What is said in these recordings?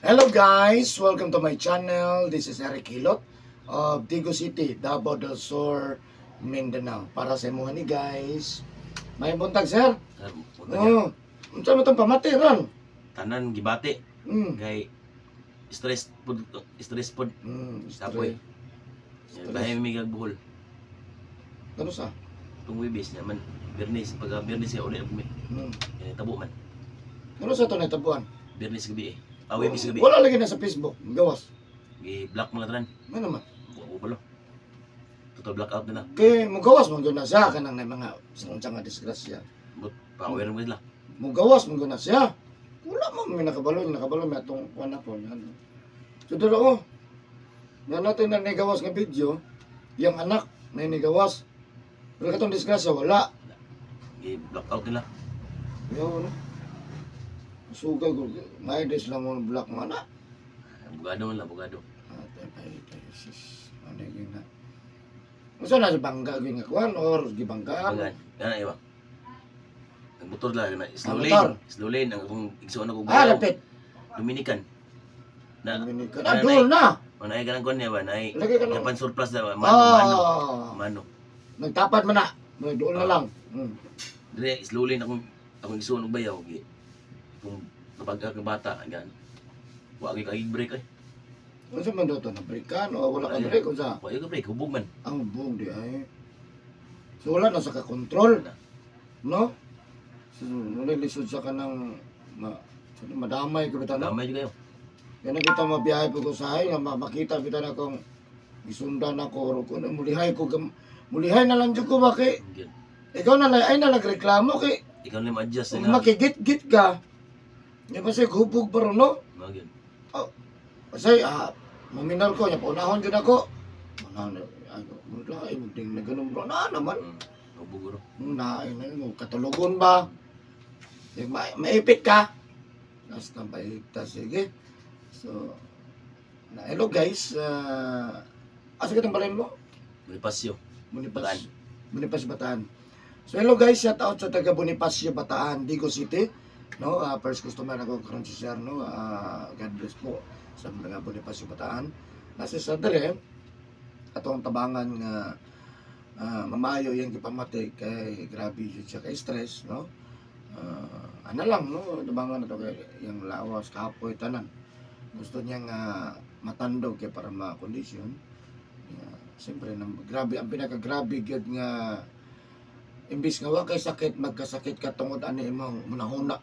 Hello guys! Welcome to my channel. This is Eric Hilot of Digos City, Davao del Sur, Mindanao. Para sa imuha ni guys. May buntag, sir. Sir, punta niya. Oh, unsa man tong pamati ron? Tanan gibati kay stress pud, stress pud. Sapoy. Stress. Bahay mi buhol. Kano sa? Tung Webes niya man, Biyernes, pag Biyernes siya uli na mi. Kay tabo man. Kano sa to natabuan? Biyernes gabi eh. Ah, Webes gabi. Wala lagi na sa Facebook. Gawas. Gi block mga tanan. Ano naman? Wa ko balo. Total blackout na na. Kay mugawas man gyud na siya kanang na mga sa unsa nga disgrasya. But pa-aware mo sila. Mugawas man gyud na siya. Wala man may nakabalo, nakabalo may atong kuan ako yan. So dito oh. Nga natin na nigawas nga video, yung anak na nigawas. Pero katong disgrasya wala. Gi blackout nila. Yo no. Sugal ko, may des lang mo black man na. Abogado man lang, abogado. Ate ay ay sus. Ano yun na? Unsa na sa bangga gyud nga kuan or gibanggaan? Bagan. Kana iba. Nagmotor lang na slow Ang lane. motor? Slow lane ang akong igsuon ako. Ah, lapit. Dominican. Na Dominican. Ah, dool na. Manay ka ng kuan niya ba? Nay Lagi ka ng- Japan surplus na ba? Mano, mano. Ah, Mano. nagtapat man na. Dool na lang. Dire slow lane akong igsuon og bayaw gi. Kung kapag ka bata gan. Wa gyud kay break ay. Unsa man daw to na breakan o wala ka break unsa? Wa gyud ka break, hubog man. Ang bug di ay. So wala na sa ka-control, no? So wala lisod sa kanang ma, sa madamay ko bitaw, no? Damay jud kayo. Yan ang kita mabiyahe po ko sa nga makita bitaw na kung gisundan ako or kung mulihay ko mulihay na lang jud ko ba kay Gyud. ikaw na lang ay na nagreklamo kay Ikaw na ma-adjust kung na. makigit-git ka. Di ba siya hubog pa ron, no? Mao gyud. Kasi, maminal ko, niya, paunahon dyan ako. Unahon, ay, wala, ay, magding na ganun bro. Na naman. Hubog ro. Na, ay, na, katulugon ba? Di, maipit ka. Basta maipit, sige. So, na, hello guys. Asa kitang balay mo? Bonifacio. Bonifacio. Bonifacio Bataan. So hello guys, shout out sa taga Bonifacio Bataan, Digos City. No, first customer ako karon si Sir, no. God bless po sa mga Bonifacio Bataan. Nasa sa dire atong tabangan nga mamayo yang gipamati kay grabe jud siya kay stress, no. Ana lang, no, tabangan na to kay yang lawas kapoy tanan. Gusto niya nga matandog kay para ma-kondisyon. Yeah, siyempre, grabe, ang pinaka-grabe gyud nga imbis nga wa kay sakit, magkasakit ka tungod ani imong munahuna.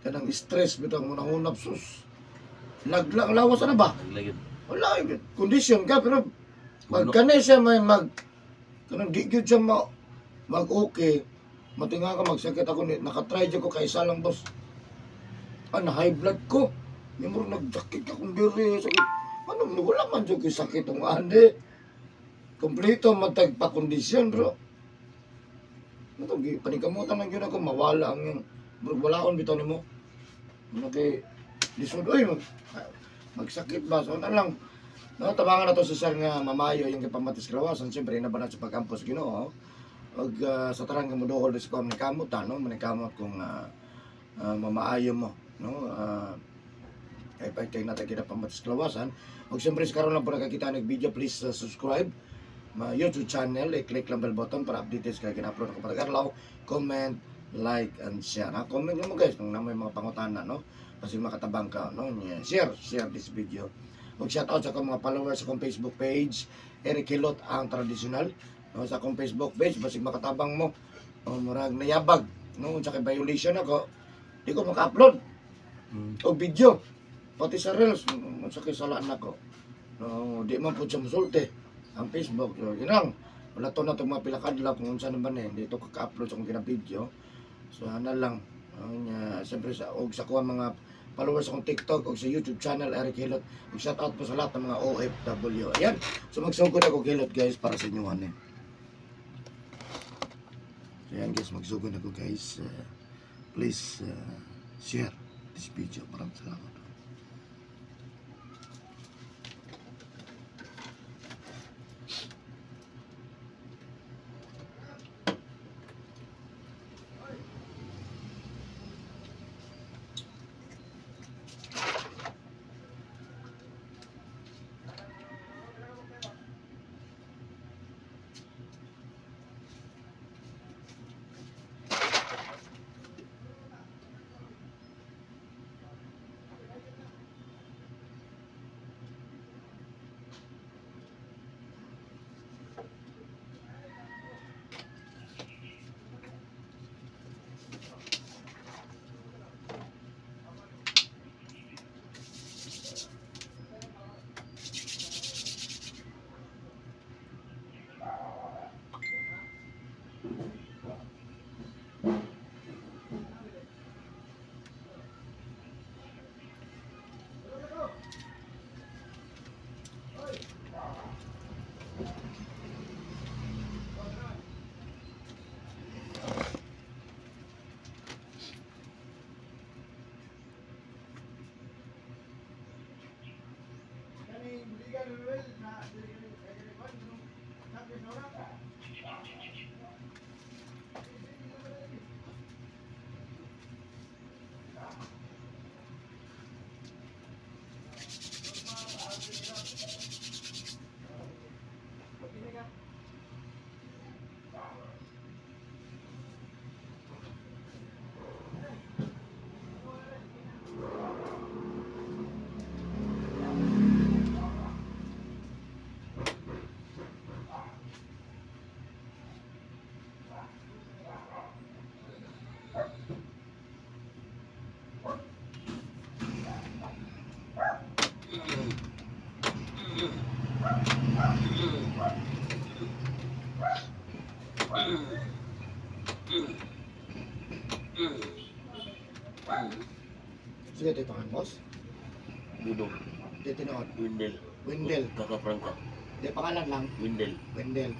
Kanang stress bitaw munahuna, sus. Laglag lawas ana ba? Nagla gyud. Wala gyud kondisyon ka pero pag Puno. kani siya may mag kanang di gyud siya ma, mag okay. Matinga ka magsakit ako ni nakatry jud ko kay isa lang, boss. Ah, na high blood ko. Yung murag nagsakit akong diri sakit. Ano wala man jud ko'y sakit ang andi. Kompleto matag pa kondisyon bro. Ano gi panikamutan lang gyud ako mawala ang yung murag walaon bitaw nimo. Ano kay lisod oy magsakit ba so na lang. No, tabangan na to sa sir nga mamayo yung gipamatis kalawasan, siyempre inabanan sa pag-ampos Ginoo. Og sa tanan nga moduol sa ko manikamot ta, no, manikamot kung mamaayo mo, no. Kay pa kay natay kita pamatis kalawasan. Og siyempre sa karon lang po nakakita ng video, please subscribe my YouTube channel, i-click lang bell button para updated kay gina-upload ako pag-adlaw, comment, like and share. Ha? Comment lang mo guys kung na may mga pangutana, no? Kasi makatabang ka, no? Yeah. Share, share this video. Og shout out sa akong mga followers sa akong Facebook page, Eric Hilot ang traditional, no? Sa akong Facebook page basig makatabang mo. O murag nayabag, no? Unsa kay violation ako, di ko maka-upload og video. Pati sa reels, unsa kay salaan nako. No, di man pud siya musulti ang Facebook. So, yun lang. Wala to na itong mga pila ka adlaw kung unsa naman eh. Hindi ito kaka-upload sa akong gina-video. So, ana lang. Siyempre, sa, og sa kuha mga followers akong TikTok o sa YouTube channel, Eric Hilot. Og shout out po sa lahat ng mga OFW. Ayan. So, magsugod ako Hilot guys para sa inyo. Ano. So, ayan guys, magsugod ako guys. Please, share this video. Maraming salamat. Sige, ito pangan, boss. Dudong. Di tinuod. Windel. Wendel. Kaka Franca. Di pangalan lang. Windel. Wendel.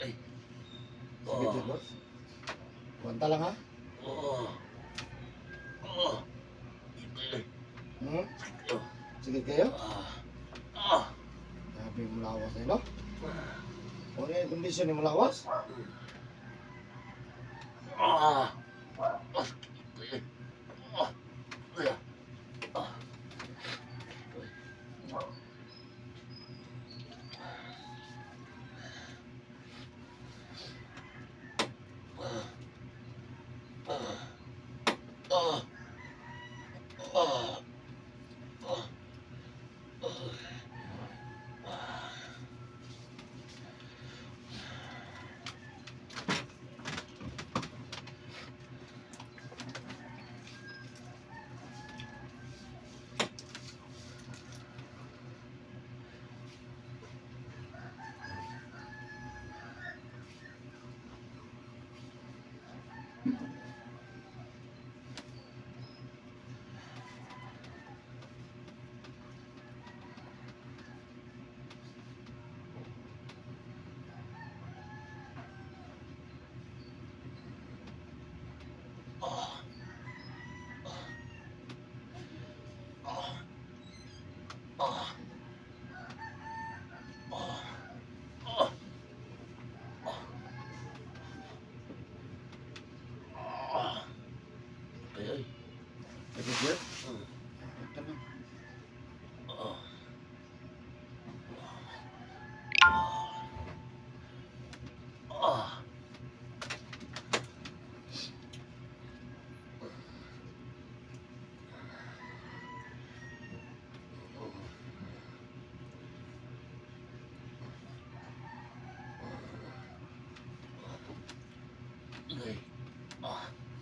Ay. Sige, boss. Kwanta lang ha? Hmm? Sige kayo? Grabe yung lawas eh, no? O yung kondisyon yung lawas? Ay, ay. Sige, sir.